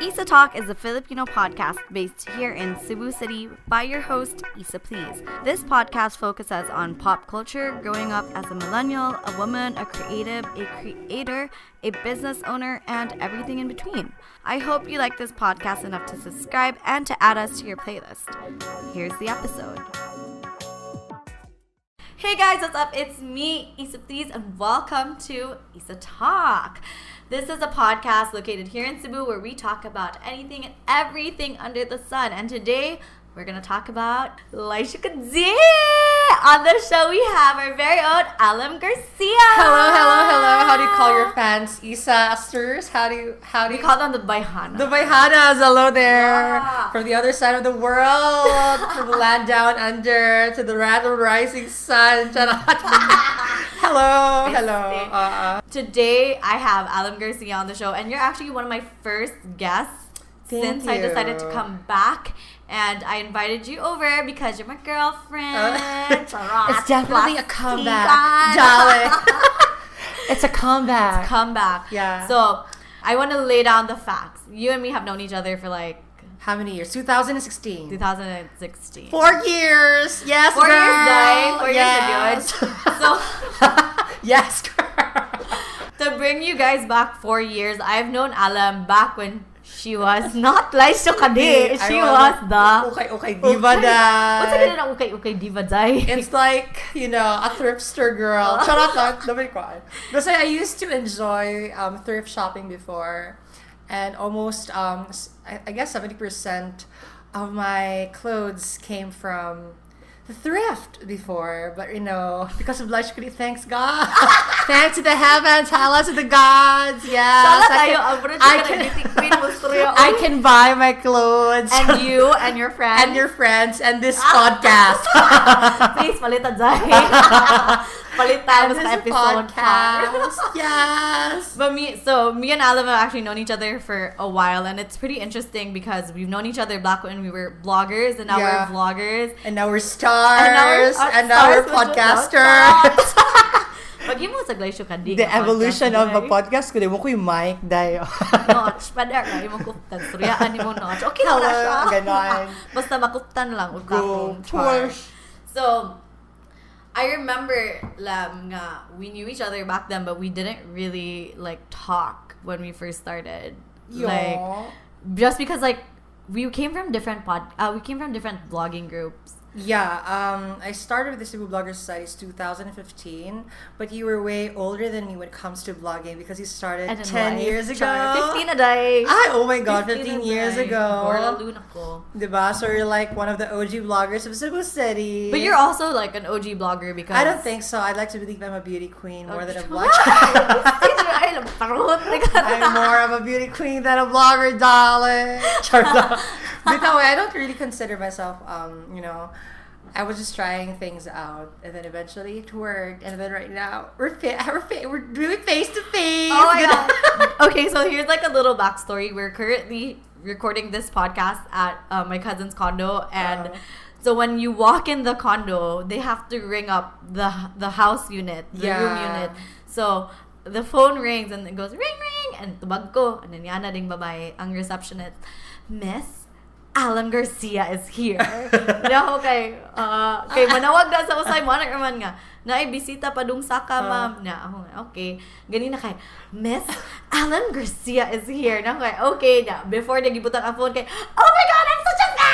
Isa Talk is a Filipino podcast based here in Cebu City by your host, Isa Please. This podcast focuses on pop culture, growing up as a millennial, a woman, a creative, a creator, a business owner, and everything in between. I hope you like this podcast enough to subscribe and to add us to your playlist. Here's the episode. Hey guys, what's up? It's me, Isa Please, and welcome to Isa Talk. This is a podcast located here in Cebu where we talk about anything and everything under the sun. And today, we're gonna talk about Laisha Kadi. On the show, we have our very own Alem Garcia. Hello, hello, hello. How do you call your fans? Isa Asters? How do We you call them the Bayhana. The Bayhanas? Hello there. Yeah. From the other side of the world, from the land down under to the land of rising sun. Charot. Hello, hello. Today, I have Alem Garcia on the show, and you're actually one of my first guests Thank since I decided to you. Come back. And I invited you over because you're my girlfriend. Charot. It's definitely a comeback, Plastikan. Darling. It's a comeback. Comeback. Yeah. So I want to lay down the facts. You and me have known each other for like How many years? 2016. 2016. 4 years. Yes, 4 girl. years, Day. 4 years, Yes. dude. So Yes, girl. To bring you guys back 4 years, I've known Alem back when she was not Laisha Kadi. I She was the Ukay ukay diva day. What's it na ukay ukay diva day? It's like a thrifter girl. Charot lang. Nabay ko. Kasi I used to enjoy thrift shopping before. And almost, I guess 70% of my clothes came from the thrift before. But because of Laisha Kadi, thanks God. Thanks to the heavens, hala to the gods. Yes. Sala I tayo, can, ang bro, I can, beauty queen mo storya. I can buy my clothes. And you and your friends. And your friends and this podcast. Please, palita dyan. Palita And sa this episode. podcast. Yes. But me and Alem have actually known each other for a while, and it's pretty interesting because we've known each other back when we were bloggers, and now we're vloggers. And now we're stars. And now And now we're stars, podcasters. Maghimo sa Glacio Kadi. The evolution of a podcast. Kundi mo ko yung mic, dayo. Notch. Pada ka, imong kuptan. Suryaan mo notch. Okay lang na Hello, siya. Ganon. Basta makuptan lang. Ug Go, kakong char. push. So, I remember lam nga, we knew each other back then, but we didn't really like talk when we first started. Like, just because like we came from different vlogging groups. Yeah, I started with the Cebu Blogger Society in 2015, but you were way older than me when it comes to blogging because you started And in 10 life, years ago. Char. 15 a day. Ay, oh my God, 15 a years day. ago. Borla ko. Diba? So you're like one of the OG bloggers of Cebu City. But you're also like an OG blogger because I don't think so. I'd like to believe I'm a beauty queen more than a blogger. Ay, parot. I'm more of a beauty queen than a blogger, darling. Charot. Bitaw, I don't really consider myself, I was just trying things out, and then eventually it worked, and then right now we're doing face to face. Oh my God. Okay, so here's like a little backstory. We're currently recording this podcast at my cousin's condo, and so when you walk in the condo, they have to ring up the house unit, the room unit. So the phone rings and it goes ring ring, and tubag ko, and then yana ding babae, ang receptionist, "Miss Alem Garcia is here." No, okay. Kay manawag na sa usay mo, anak man nga, "Naay bisita padung saka, ma'am." Na, ako nga, "Okay." Gani na kay, "Miss Alem Garcia is here." Na, kay, "Okay." Na, before na gibutang ang phone kay, "Oh my God, I'm such a fan!"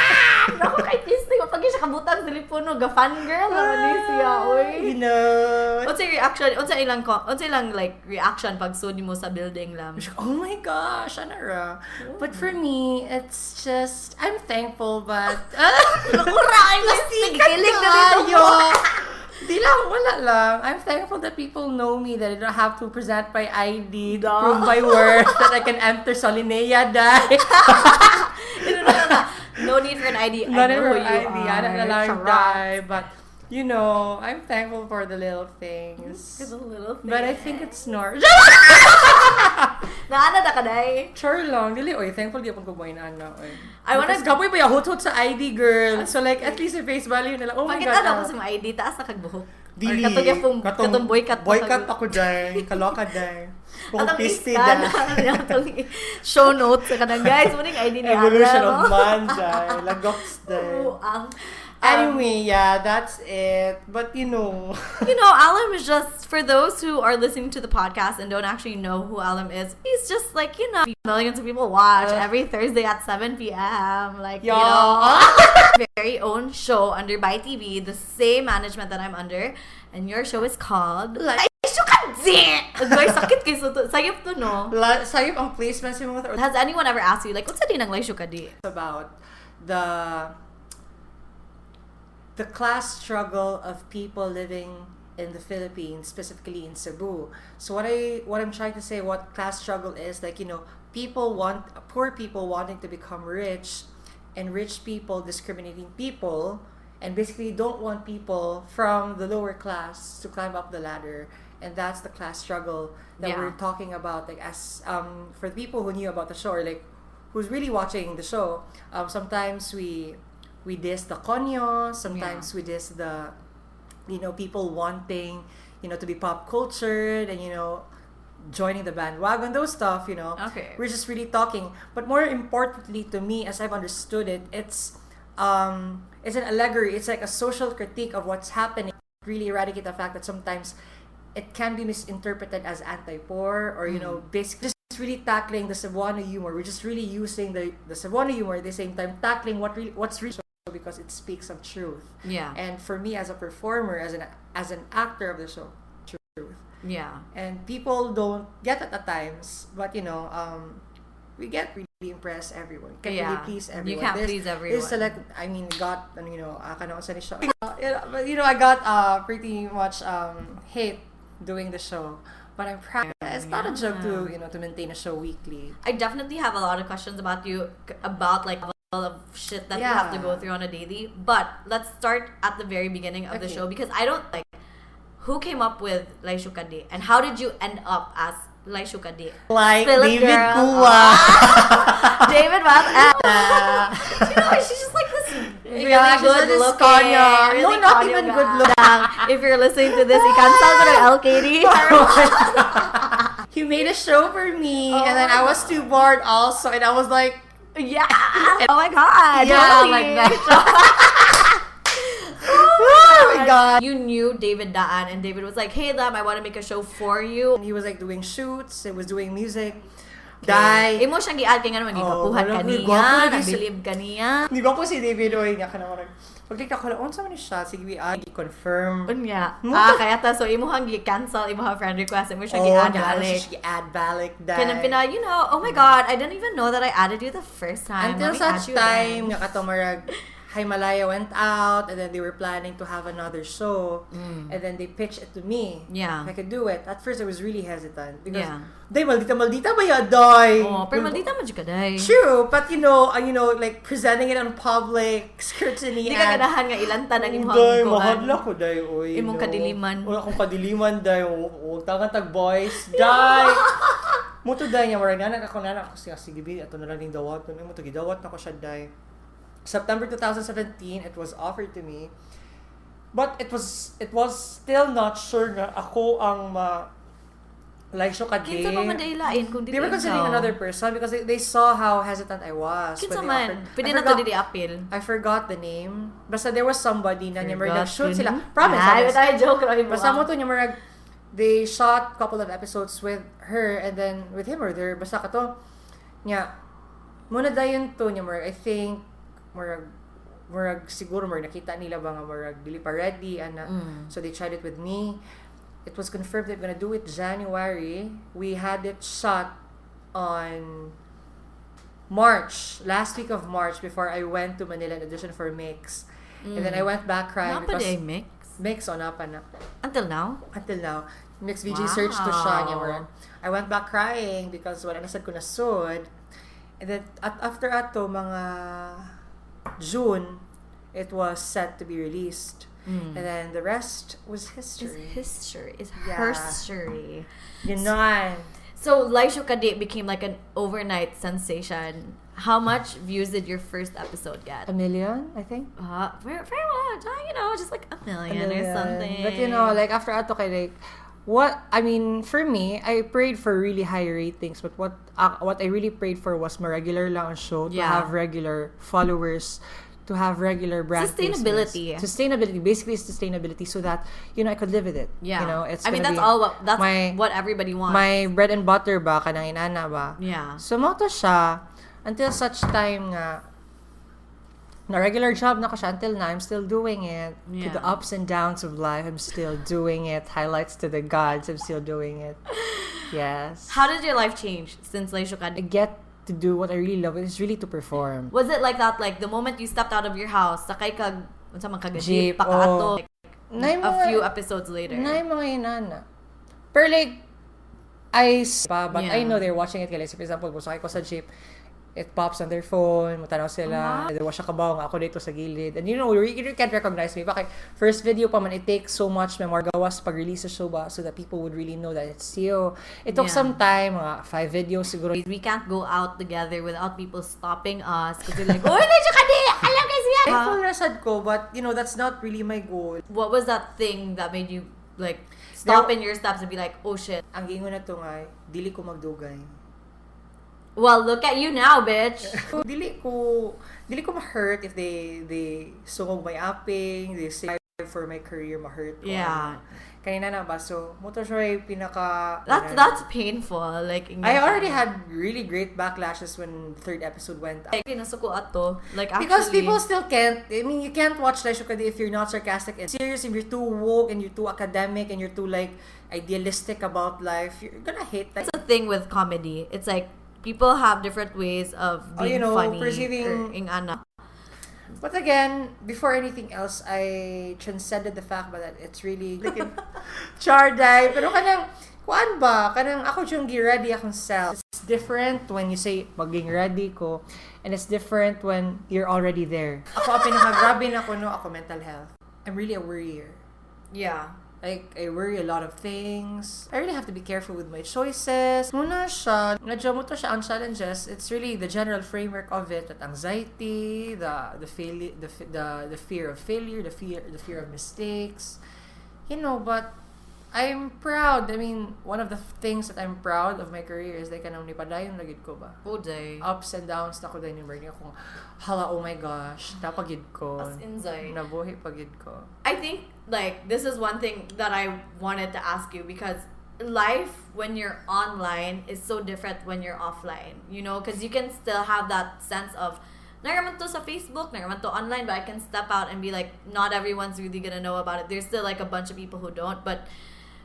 Ako kay, please, ko pag siya kabutang sa telepono, ga fangirl naman ni siya, oy. You know. Unsa yung reaction, unsa ilang like reaction pag sud mo sa building lang? Oh my gosh, ano ra? But for me, it's just, I'm thankful, but Nakura, ay, Plastikan nagkilig na dito. kaayo. Di lang, wala lang. I'm thankful that people know me, that I don't have to present my ID, to prove my worth, that I can enter Solinea, dai. No need for an ID. I Not know for who you ID, are. ano na lang, Charot. dai. But, I'm thankful for the little things. The little But I think it's normal. Naana na ka, day? Char lang. Dili, oy. Thankful di akong kumain ana, oy. Because Kapoy pa hot sa ID, girl. So like, at least yung face value nila. Oh my Pakita God. na ako Ah. sa mga ID, taas na kagbuhok. Dili. Or katong katong boycott pa Boycott ako dyan. Kaloka dyan. Atong Kung pisti iskan, dyan. atong show notes sa kanang guys, muning ID ni Evolution Ana, of no? man dyan. Lagoks dyan. Ang Anyway, yeah, that's it. But Alam is just, for those who are listening to the podcast and don't actually know who Alam is, he's just like, millions of people watch every Thursday at 7 p.m. Like, very own show under Bye TV, the same management that I'm under. And your show is called Like- Ay, Guys, sakit kay so sayop to, no? Sayop ang placement sa mga Has anyone ever asked you, like, what's the ng Laisyo Kadi? About the class struggle of people living in the Philippines, specifically in Cebu. So what I'm trying to say, what class struggle is, like, people want poor people wanting to become rich, and rich people discriminating people, and basically don't want people from the lower class to climb up the ladder. And that's the class struggle that we're talking about. Like, as for the people who knew about the show or like who's really watching the show, sometimes we diss the konyo, sometimes we diss the people wanting to be pop cultured and joining the bandwagon, those stuff. We're just really talking. But more importantly to me, as I've understood it, it's an allegory. It's like a social critique of what's happening. Really eradicate the fact that sometimes it can be misinterpreted as anti-poor or basically just really tackling the Cebuano humor. We're just really using the Cebuano humor at the same time tackling what's really, because it speaks of truth. And for me as a performer, as an actor of the show, truth. And people don't get it at times, but we get really impress everyone. Can't really please You everyone. can't please everyone. There's select, I mean, got, kana unsa ni siya. But I got pretty much hate doing the show. But I'm proud. It's not a joke to, to maintain a show weekly. I definitely have a lot of questions about you, about like all of shit that you have to go through on a daily. But let's start at the very beginning of the show because I don't like who came up with Laisyo Kadi and how did you end up as Laisyo Kadi? Like Spill it, David girl. Kua. David Math. She's just like this really Yeah, she's good like this looking. Kanya. Really No, not konyo even girl. good look. If you're listening to this, i-cancel ko ng LKD. He made a show for me, Oh and then my I was too bored also, and I was like, Yeah. Oh my God. Yeah, Totally. like that. Oh my God. You knew David Daan, and David was like, "Hey, Lam, I want to make a show for you." And he was like doing shoots, he was doing music. Dai. Imo siyang gi-add kay nga naman Oh, gigwapuhan wala, ka niya, gwapo lagi si- nabilib ka niya. Di ba po si David oy nga kana marag. Pag ako lang, unsa man ni siya? Sige, we confirm. Unya. Mo Ah, kaya ta so imuhang gi-cancel imuhang friend request, imo siya Oh, gi-add nga, balik. siya add balik dai. Kanang pina, oh my God, I didn't even know that I added you the first time. Until Let me add such you time again. nga kato marag Himalaya went out and then they were planning to have another show and then they pitched it to me. If I could do it. At first I was really hesitant because day maldita maldita ba ya day? Oh, pero maldita man jud ka day. True, but like presenting it on public scrutiny Di ka and ganahan nga ilantan ang imong Day, kuan. mahadlok ko, day, oy. Imong no. kadiliman. Wala akong kadiliman, day. Huwag tangan tag boys. Day! Muto day nga, marag nanak ako, nanak ako siya. Sige, bi, ato na lang ning dawat. Mo to gidawat na ko siya, day. September 2017, it was offered to me. But it was still not sure nga ako ang ma like siya kadi. Kinsa pa man day lain kung dili They were considering ikaw? another person because they saw how hesitant I was Kinsa when they man? offered. Pwede I na to dili apil. I forgot the name. Basta there was somebody na niya Forgot shoot sila. yun. Promise, Ay, promise. tayo joke ra Basta mo to niya marag they shot couple of episodes with her and then with him or there basta kato nya muna dayon to niya marag I think murag siguro murag nakita nila ba nga murag dili pa ready ana, so they tried it with me. It was confirmed they're gonna do it January. We had it shot on March, last week of March, before I went to Manila and audition for Mix, and then I went back crying Naa pa because day Mix? Mix on up na Until now? Until now. Mix VJ search to siya niya murag I went back crying because wala na sad ko nasud. And then at after ato mga June, it was set to be released. And then the rest was Is history. history. Is Yeah. herstory. Ganon. So Laisho Kadi became like an overnight sensation. How much views did your first episode get? 1 million, I think. Very, very much. Just like a million A or something. But like after ato kay like, what I mean for me, I prayed for really high ratings, but what I really prayed for was ma regular lang ang show, to have regular followers, to have regular brand Sustainability. Placements. Sustainability, basically sustainability, so that I could live with it. It's I mean, gonna that's be all what that's what everybody wants. my bread and butter ba, kanang inana ba. So mao to siya until such time nga na regular job na ko siya. Until now, I'm still doing it. To the ups and downs of life, I'm still doing it. Highlights to the gods, I'm still doing it. Yes. How did your life change since Laisho I Kadi? get to do what I really love, is really to perform. Was it like that? Like the moment you stepped out of your house, sakay kag unsa man kag jeep, Jeep, pakaato, oh. like, Nay a few episodes later. Nay mga inana. Pero like, pa, but I know they're watching it. Kaya like, for example, kung sakay ko sa jeep, it pops on their phone, mutanaw sila, uh-huh. Wa siya kabaw nga ako dito sa gilid. And you can't recognize me. Bakit? First video pa man, it takes so much memory gawas pag-release sa show ba so that people would really know that it's you. It took some time, mga five videos siguro. We can't go out together without people stopping us because they're like, "Oh, Laisho Kadi! Alam kasi yan!" Thankful ra sad ko, but that's not really my goal. What was that thing that made you like stop in your steps and be like, "Oh shit"? Ang giingon na to nga, dili ko magdugay. Well, look at you now, bitch. Dili ko ma-hurt if they sungog my aping, they say for my career ma-hurt ko. Kanina na ba? So, mao to siya yung pinaka That's painful. Like I already had really great backlashes when the third episode went out. Like, nasuko ato. Like actually, Because people still can't, I mean, you can't watch Laisho Kadi if you're not sarcastic and serious, if you're too woke and you're too academic and you're too like idealistic about life, you're gonna hate that. That's the thing with comedy. It's like people have different ways of Oh, being funny perceiving- or ing-ana. But again, before anything else, I transcended the fact ba that it's really like char day. Pero kanang, kuan ba? Kanang ako yung gi-ready akong self. It's different when you say maging ready ko and it's different when you're already there. Ako, ang pinakagrabe na ko, no, ako mental health. I'm really a worrier. Like, I worry a lot of things. I really have to be careful with my choices. Muna siya, medyo mao to siya ang challenges. It's really the general framework of it, that anxiety, the failure, the fear of failure, the fear of mistakes. But I'm proud. I mean, one of the things that I'm proud of my career is like, kanang nipadayon na gid ko ba? Oh, day. Ups and downs na ko din yung akong, hala, oh my gosh, naa pa gid ko. As in, zay. Nabuhi pa gid ko. I think like this is one thing that I wanted to ask you because life when you're online is so different when you're offline, because you can still have that sense of naa raman to sa Facebook, naa raman to online, but I can step out and be like, not everyone's really gonna know about it. There's still like a bunch of people who don't, but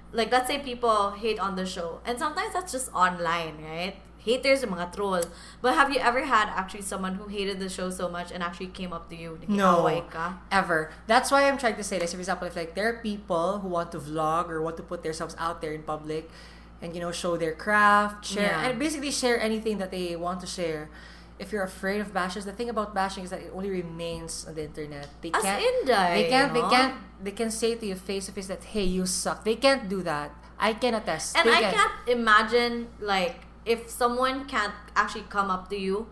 like let's say people hate on the show, and sometimes that's just online, right? Haters or mga troll. But have you ever had actually someone who hated the show so much and actually came up to you? No. Nakiaway ka? Ever. That's why I'm trying to say this. For example, if like there are people who want to vlog or want to put themselves out there in public and show their craft, share and basically share anything that they want to share. If you're afraid of bashers, the thing about bashing is that it only remains on the internet. They As can't in, day, they can't they no? can't they can say to you face to face that, "Hey, you suck." They can't do that. I can attest. And They I can't imagine like if someone can't actually come up to you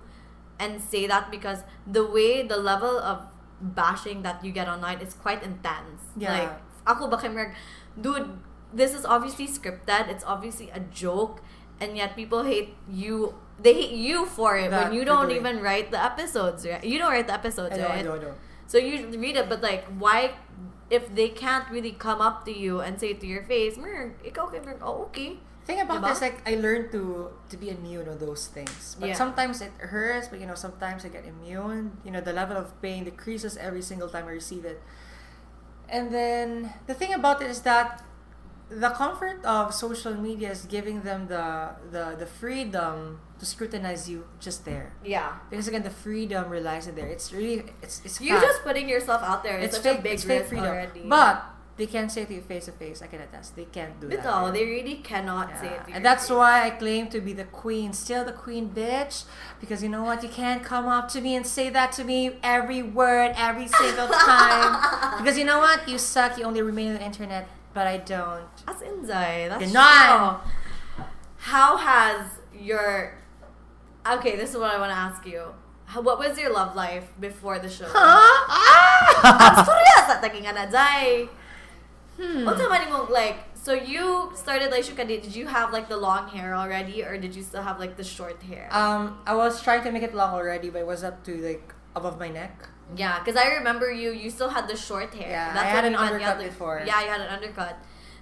and say that because the way the level of bashing that you get online is quite intense. Like ako ba kay Merg, dude, this is obviously scripted. It's obviously a joke, and yet people hate you. They hate you for it That when you don't for doing- even write the episodes, right? You don't write the episodes, I know, right? I know, I know. So you read it, but like, why? If they can't really come up to you and say it to your face, "Merg, ikaw kay Merg, oh, okay." Thing about Diba? this, like I learned to be immune on those things. But sometimes it hurts, but sometimes I get immune. The level of pain decreases every single time I receive it. And then the thing about it is that the comfort of social media is giving them the freedom to scrutinize you just there. Because again, the freedom relies in there. It's really it's You fact. just putting yourself out there is It's such fake a big it's fake risk freedom. already. But they can't say it to you face to face. I can attest. They can't do that. Bitaw, they really cannot say it to And your that's face. why I claim to be the queen, still the queen, bitch. Because you know what? You can't come up to me and say that to me every word, every single time. Because you know what? You suck. You only remain on the internet, but I don't. As in, Zai, that's Ganon! true. How has your Okay, this is what I want to ask you. What was your love life before the show? Huh? Ah! Storya sa taging ana day. Unsa man imong, like, so you started Laysho Ka Di, did you have like the long hair already or did you still have like the short hair? I was trying to make it long already, but it was up to like above my neck. Yeah, because I remember you still had the short hair. Yeah, That's I had when an we met. You had undercut before. Yeah, you had an undercut.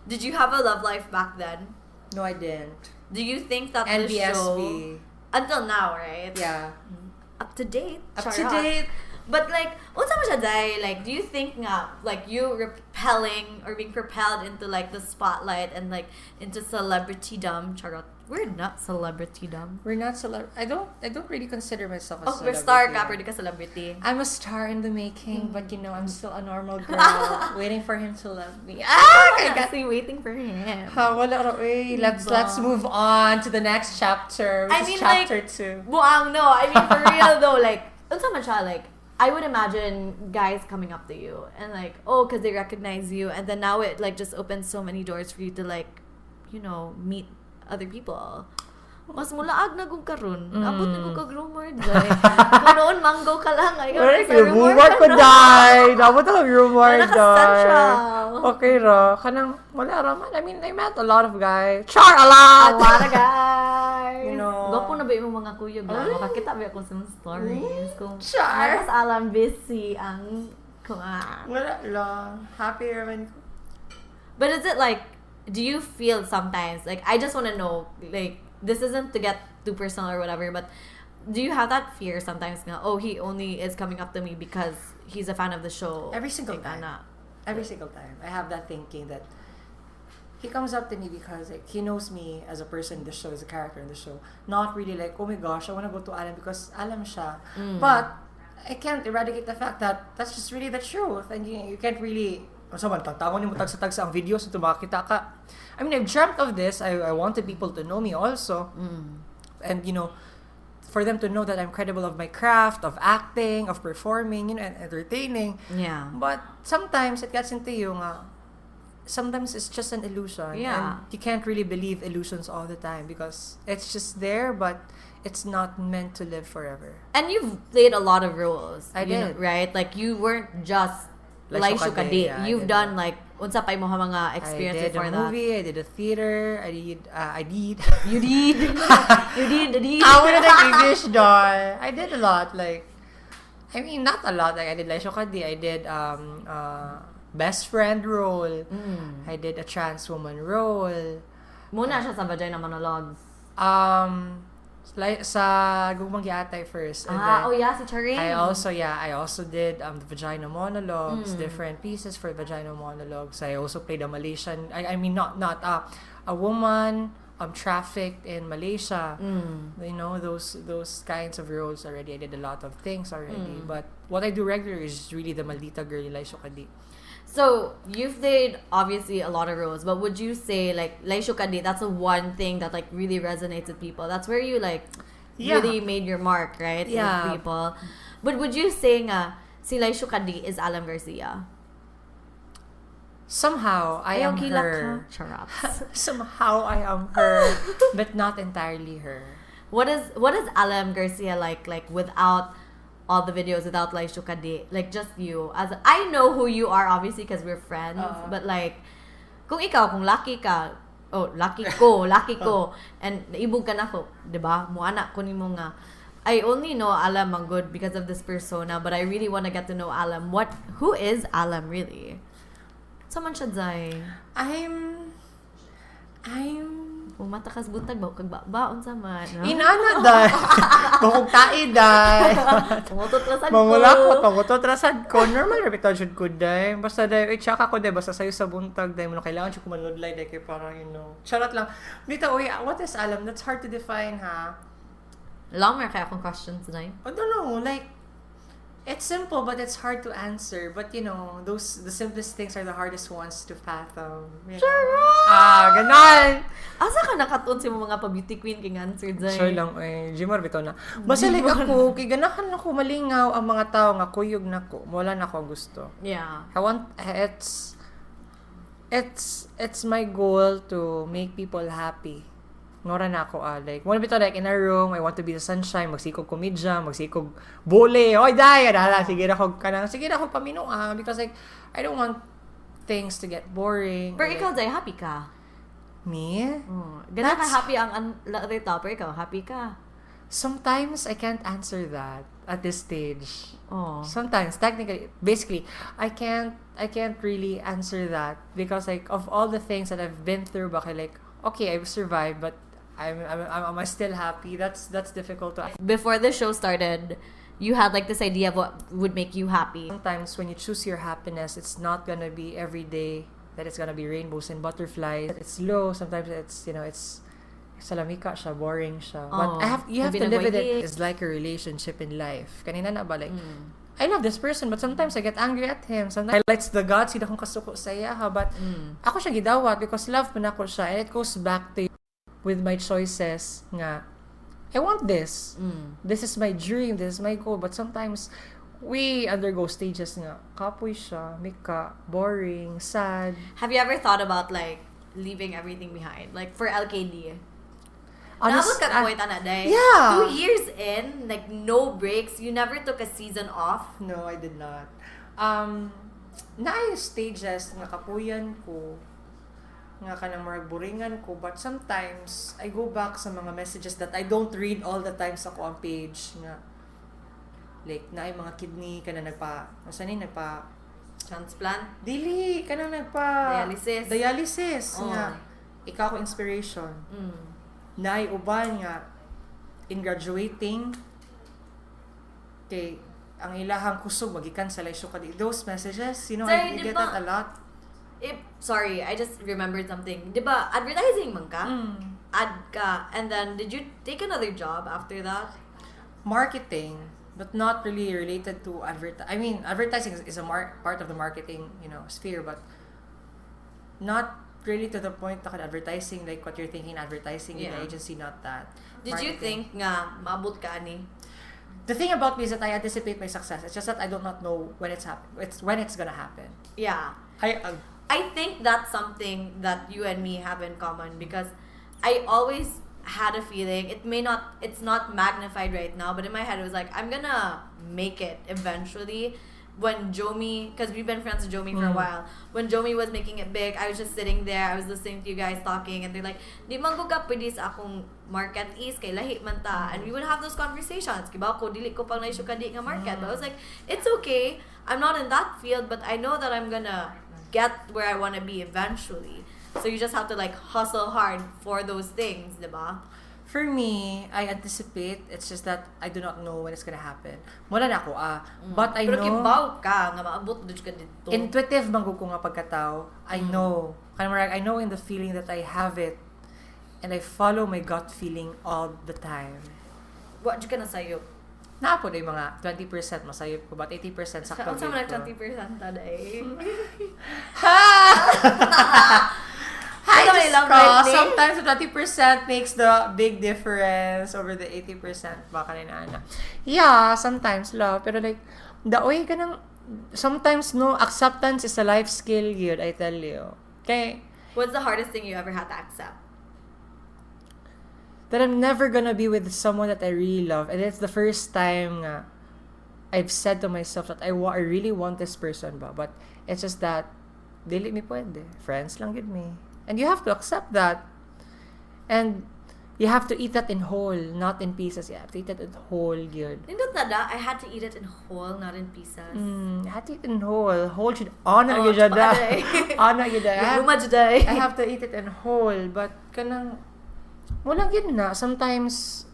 Did you have a love life back then? No, I didn't. Do you think that the show NBSB. Until now, right? Yeah. Up to date. Up to Charot. date. But like, unsa man siya day? Like, do you think nga, like you repelling or being propelled into like the spotlight and like into celebritydom? Charot. We're not celebritydom. We're not celeb. I don't really consider myself a Oh, we're star celebrity. ka, pero di ka celebrity. I'm a star in the making, but I'm still a normal girl waiting for him to love me. Ah, I got Honestly, waiting for him. Ha, wala ra, eh. Let's Diba? Move on to the next chapter, which I is mean, chapter like, 2. Buang, no. I mean, for real though, like, unsa man siya, like, I would imagine guys coming up to you and like, oh, because they recognize you, and then now it like just opens so many doors for you to like, meet other people. Mas mulaag na kung karon. Abot na kung kag rumor, day. Kung noon, mango ka lang. Ay, Wala sa kay rumor rumor ka ko na. Day. Nabot ako rumor Wala ka day. central. Okay ra. Kanang wala ra man. I mean, I met a lot of guys. Char, a lot! A lot of guys. You know. Gwapo na ba yung mga kuyog na? Makakita ba akong sa mga stories? Kung Char. Mas alam busy ang kuan. Wala lang. Happy raman ko. But is it like, do you feel sometimes, like, I just want to know, like, this isn't to get too personal or whatever, but do you have that fear sometimes nga, oh, he only is coming up to me because he's a fan of the show? Every single Like, time. ana. Every single time. I have that thinking that he comes up to me because like he knows me as a person in the show, as a character in the show. Not really like, "Oh my gosh, I want to go to Alam because Alam siya." But I can't eradicate the fact that that's just really the truth. And you can't really, unsa man, tangtangon nimo tagsa-tagsa ang videos ito makakita ka. I mean, I've dreamt of this. I wanted people to know me also. And for them to know that I'm credible of my craft, of acting, of performing, and entertaining. But sometimes it gets into you nga, sometimes it's just an illusion. And you can't really believe illusions all the time because it's just there, but it's not meant to live forever. And you've played a lot of roles. I did. Right? Like, you weren't just Like Laysho Sukade, Kadi. yeah, I You've did done that. like, unsa pa imo mga experience I did before a that. Movie, I did a theater, I did. You did. You did. You did. I wanted like English doll. I did a lot, like, I mean, not a lot. Like, I did Laysho Ka Di. I did best friend role. I did a trans woman role. Mao na siya sa Vagina Monologues. Like, sa Gugmang Giatay first. And Ah, then oh yeah, si Charing. I also did the Vagina Monologues, different pieces for Vagina Monologues. I also played a Malaysian, I mean, not a woman trafficked in Malaysia. Those kinds of roles already. I did a lot of things already. But what I do regularly is really the Maldita Girl, Laysho Ka Di. So you've played obviously a lot of roles, but would you say like Laysho Ka Di, that's the one thing that like really resonates with people? That's where you like really made your mark, right? Yeah. With people. But would you say nga si Laysho Ka Di is Alam Garcia? Somehow I Ayaw am kilak, her. ha? Charot. Somehow I am her, but not entirely her. What is Alam Garcia like without all the videos, without Laysho Ka Di, like just you as, I know who you are obviously because we're friends, but like kung ikaw, kung lucky ka, oh, lucky ko and naibog ka nako, di ba, muana ko nimo nga I only know Alam man gud because of this persona, but I really want to get to know Alam. What Who is Alam really? Unsa man siya, Zay? I'm Umata kas buntag ba kag ba unsa man, no? Inana day. Bakog tae day. Pangutot ra sad ko. Mangulakot, pangutot ra sad ko. Normal ra bitaw jud ko day. Basta day, eh, tsaka ko day, basta sayo sa buntag day. Mo kailangan jud ko manudlay day kay parang. Charot lang. Dito, uy, what is Alam? That's hard to define, ha? Long kaya akong questions na. I don't know, like, it's simple, but it's hard to answer. But those the simplest things are the hardest ones to fathom. You know? Charot! Ah, ganon! Asa ka nakatuon sa imong mga pa-beauty queen king answer, Zay? Sure lang, eh. Jimar, bitaw na. Basta like ako, kay ganahan ako malingaw ang mga tao nga kuyog nako. Wala na ako gusto. I want, it's my goal to make people happy. Mao ra na ako ah. Like, wanna be to like in a room, I want to be the sunshine, magsikog komedya, magsikog bole. Oy, dai, dala, sige na ko kanang, sige na ko pamino ah because like I don't want things to get boring. Pero or, ikaw, Zay, happy ka? Me? Oh. Gana ka That's- happy ang other tao, pero ikaw, happy ka. Sometimes I can't answer that at this stage. Oh. Sometimes, technically, basically, I can't really answer that because like of all the things that I've been through, baka like, okay, I've survived, but am I still happy? That's difficult to Before the show started, you had like this idea of what would make you happy. Sometimes when you choose your happiness, it's not gonna be every day that it's gonna be rainbows and butterflies. It's low. Sometimes it's you know it's salamika siya, boring siya. But Oh, I have you have to live with it. binagway. It's like a relationship in life. Kanina na ba like I love this person, but sometimes I get angry at him. Sometimes I lights the guts, hindi akong kasuko sa iya, ha, but ako siya gidawat because love man ako siya. And it goes back to with my choices nga I want this. This is my dream. This is my goal. But sometimes we undergo stages nga kapoy siya, mika, boring, sad. Have you ever thought about like leaving everything behind? Like for LKD? Honest, Naabot ka ah, point ana day. Yeah. 2 years in, like no breaks. You never took a season off. No, I did not. Naay stages nga kapuyan ko, nga kanang murag boringan ko, but sometimes I go back sa mga messages that I don't read all the time sa akoang page nga like naay mga kidney kana nagpa asa ni nagpa Transplant. Dili kanang nagpa Dialysis. Dialysis Oh. nga ikaw ko inspiration. Naay uban nga in graduating kay ang ilahang kusog magikan sa laysyo kadi those messages. Sorry, I di get ba- that a lot. If, sorry, I just remembered something. Di ba, advertising man ka? Ad ka. And then, did you take another job after that? Marketing, but not really related to advert I mean, advertising is a part of the marketing sphere, but not really to the point na advertising like what you're thinking, advertising in the agency, not that. Did you Marketing. think nga maabot ka ani? The thing about me is that I anticipate my success. It's just that I do not know when it's happen. It's when it's gonna happen. I I think that's something that you and me have in common because I always had a feeling it may not it's not magnified right now, but in my head it was like, I'm gonna make it eventually. When Jomi, because we've been friends with Jomi for a while, when Jomi was making it big, I was just sitting there, I was listening to you guys talking, and they're like, "Di man ko ka pwede sa akong market is kay lahi man ta," and we would have those conversations. Kibaw ko dili ko pang kadi nga market, but I was like, "It's okay, I'm not in that field, but I know that I'm gonna get where I want to be eventually." So you just have to like hustle hard for those things, diba? For me, I anticipate. It's just that I do not know when it's gonna happen. Wala na ako ah. But I Pero know kibaw ka nga maabot dud ka didto. Intuitive man gud ko nga pagkatao. I know. Kanang murag, I know in the feeling that I have it and I follow my gut feeling all the time. Wa jud ka nasayop? Naa pod yung mga 20% masayop ko, but 80% sakto Sa unsa man gyud ko. ang 20% ta day? Ha! Hi, Ito may Diyos love ko. life ni? Sometimes the 20% makes the big difference over the 80% baka na ana. Yeah, sometimes love. Pero like, the way ka nang, sometimes no, acceptance is a life skill yun, I tell you. Okay? What's the hardest thing you ever had to accept? That I'm never gonna be with someone that I really love. And it's the first time nga I've said to myself that I really want this person ba. But it's just that, dili mi pwede. Friends lang gyud mi. And you have to accept that. And you have to eat that in whole, not in pieces. You have to eat that in whole gyud. Nindot na da, I had to eat it in whole, not in pieces. I had to eat in whole. Whole should honor Oh, gyud siya da. aray. Honor gyud da. Luma jud ay. I have to eat it in whole, but kanang wala gyud na. Sometimes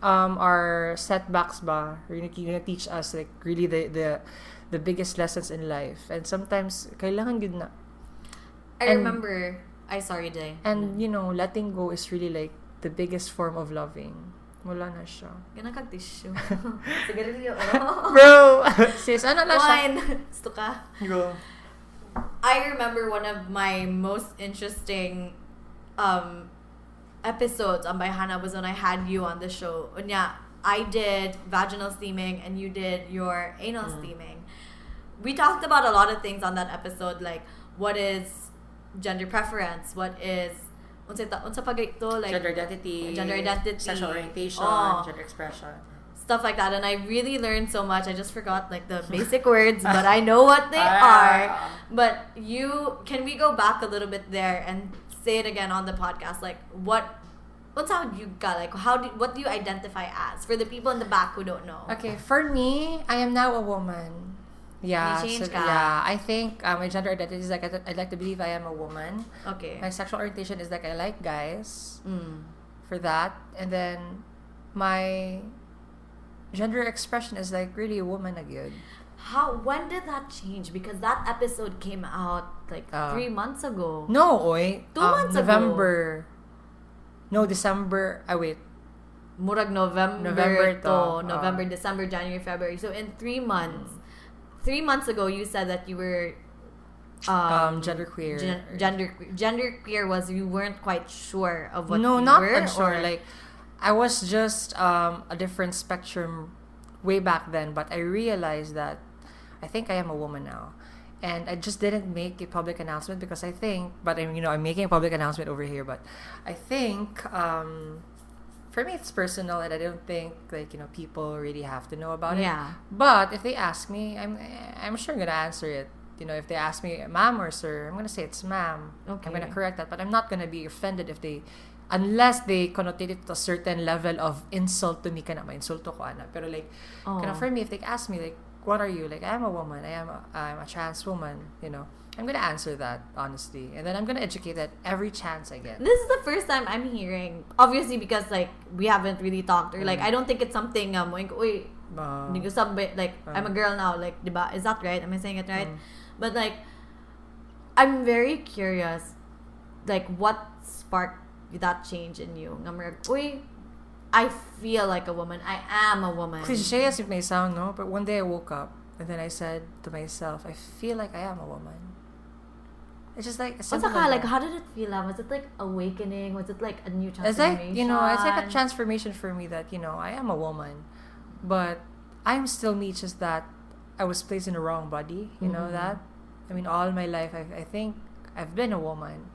our setbacks ba really gonna teach us like really the biggest lessons in life. And sometimes kailangan gyud na. I remember, I sorry, Jay. And letting go is really like the biggest form of loving. Wala na siya. Gana kag tissue. Sigarilyo. Bro! Sis, ano na siya? Wine. Gusto ka? Go. I remember one of my most interesting episodes on Bayhana was when I had you on the show. Unya, I did vaginal steaming and you did your anal steaming. We talked about a lot of things on that episode, like what is gender preference, what is Unsa pa to, like gender identity, gender identity, sexual orientation, Oh. gender expression. Stuff like that. And I really learned so much. I just forgot like the basic words, but I know what they are. But you can we go back a little bit there and say it again on the podcast? Like what's how you got, like how do what do you identify as, for the people in the back who don't know? Okay, for me, I am now a woman. Yeah, Ni-change so, ka. Yeah. I think my gender identity is like I'd like to believe I am a woman. My sexual orientation is like I like guys for that, and then my gender expression is like really a woman again. How when did that change? Because that episode came out like 3 months ago. No, oy. 2 months ago. November. No, December. Ah, wait. Murag November, November to, to, November, December, January, February. So in 3 months, 3 months ago, you said that you were Genderqueer. Gender queer was you weren't quite sure of what No, you not were, unsure. or- Like, I was just a different spectrum way back then, but I realized that I think I am a woman now. And I just didn't make a public announcement because I think, but I'm, you know, I'm making a public announcement over here, but I think for me it's personal and I don't think like, people really have to know about it. But if they ask me, I'm sure I'm gonna answer it. If they ask me, "Ma'am or sir?" I'm gonna say it's ma'am. I'm gonna correct that, but I'm not gonna be offended if they, unless they connotate it to a certain level of insult to me, kana mainsulto ko ana. Pero like, Oh. kana for me, if they ask me like, "What are you?" Like, "I'm a woman. I'm a trans woman." I'm gonna answer that honestly, and then I'm gonna educate that every chance I get. This is the first time I'm hearing, obviously because like we haven't really talked or like I don't think it's something like, uy, usab ba- like I'm a girl now, like, diba? Is that right? Am I saying it right? Mm. But like I'm very curious, like what sparked that change in you? Nga murag, uy, I feel like a woman. I am a woman. Cliche as it may sound, no? But one day I woke up and then I said to myself, "I feel like I am a woman." It's just like as What's simple ka as like that. how did it feel, ah? Was it like awakening? Was it like a new It's transformation? like it's like a transformation for me that I am a woman, but I'm still me. It's just that I was placed in the wrong body. You know that? I mean, all my life, I think I've been a woman.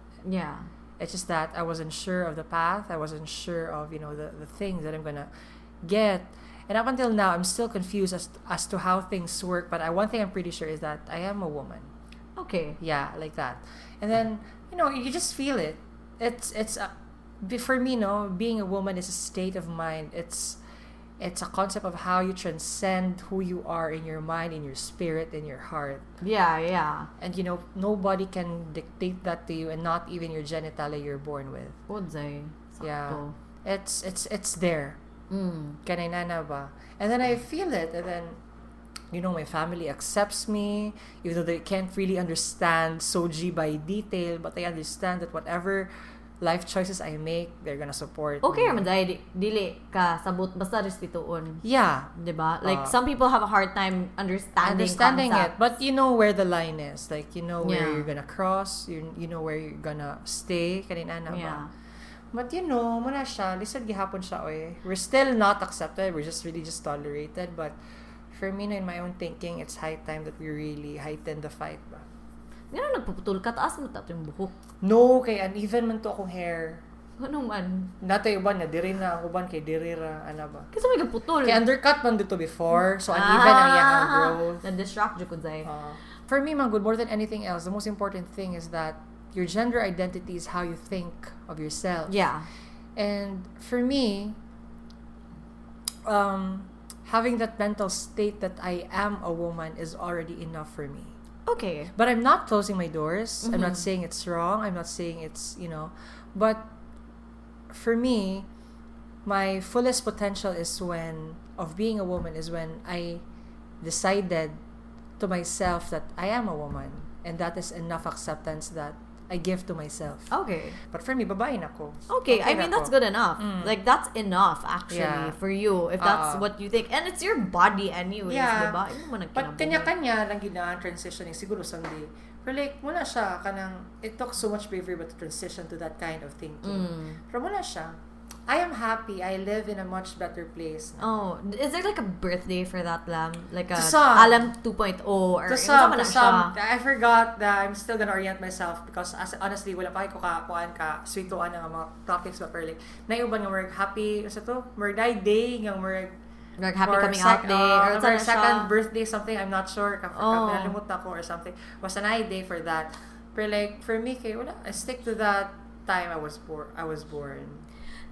It's just that I wasn't sure of the path. I wasn't sure of the things that I'm gonna get. And up until now, I'm still confused as to how things work. But one thing I'm pretty sure is that I am a woman. Yeah, like that. And then, you just feel it. For me, no, being a woman is a state of mind. It's a concept of how you transcend who you are in your mind, in your spirit, in your heart. And nobody can dictate that to you, and not even your genitalia you're born with. Udzay. Yeah. Sakto. It's there. Kanay nana ba? And then I feel it, and then my family accepts me, even though they can't really understand SOGIE by detail, but they understand that whatever life choices I make, they're gonna support Okay me. Raman dai dili ka sabot basta respetuon. Diba? Like some people have a hard time understanding Understanding it, concepts. but you know where the line is. Like you know where you're gonna cross, you know where you're gonna stay, kanay ana ba? But mao na siya, lisod gihapon siya oy. We're still not accepted, we're just really just tolerated, but for me, no, in my own thinking, it's high time that we really heighten the fight ba. Ngano nagpuputol ka? Taas mo tato yung buhok. No, kay uneven man to akong hair. Ano man? Natay uban nga diri na ang uban kay diri ra ana ba. Kasi may gaputol. Kay undercut man dito before, so uneven ang iyang growth. Na-distract jud ko zay. For me, man, good, more than anything else, the most important thing is that your gender identity is how you think of yourself. And for me, having that mental state that I am a woman is already enough for me. But I'm not closing my doors. I'm not saying it's wrong. I'm not saying it's, but for me, my fullest potential is when, of being a woman, is when I decided to myself that I am a woman. And that is enough acceptance that I give to myself. But for me, babae na ko. Okay, I Okay na mean, that's ko. good enough. Like, that's enough, actually, for you, if that's what you think. And it's your body anyways, diba? Imo man ang But kinabuhi. kanya-kanya lang gyud na ang transitioning siguro someday. Pero like, mao na siya, kanang, it took so much bravery but to transition to that kind of thinking. Pero mao na siya. I am happy. I live in a much better place now. Oh, is there like a birthday for that, Lam? Like a To some. Alam 2.0 or To some, unsa man to na some, siya? I forgot that I'm still gonna orient myself because as, honestly, wala pa ko ka, kuan ka, swituan ang mga topics ba, pero like, naiuban nga murag happy, sa to, murag day, nga murag, Like happy for coming out day or unsa for na siya? second birthday something, I'm not sure, ka, Oh. ka, nalimot ako or something. Basta na day for that. Pero like, for me, kay, wala, I stick to that time I was born.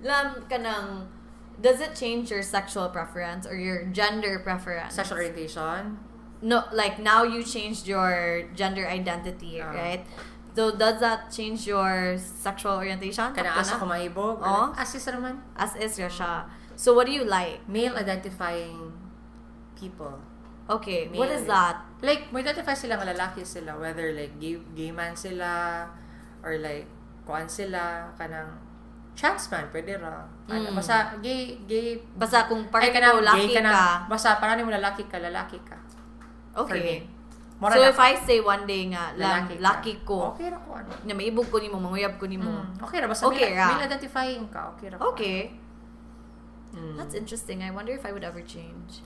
Lam, kanang, does it change your sexual preference or your gender preference? Sexual orientation? No, like now you changed your gender identity, Ah. right? So does that change your sexual orientation? Kana Sakto asa na? ko mahibog? Oh. As is naman. As is ra siya. So what do you like? Male identifying people. Okay, what is Male. that? Like, mo identify sila nga lalaki sila, whether like gay man sila, or like, kuan sila, kanang trans man, pwede ra. Ano, basta gay, Basta kung ay, part kanang ko laki gay ka na, ka. Basta parang mo lalaki ka, lalaki ka. For me. Okay. Mura So na if I say one day nga, lam, lalaki ka. laki ko, Okay ra ko ano. na maibog ko nimo, manguyab ko nimo. Okay ra, basta Okay male, ra. male identifying ka, okay ra ko. Okay. That's interesting. I wonder if I would ever change.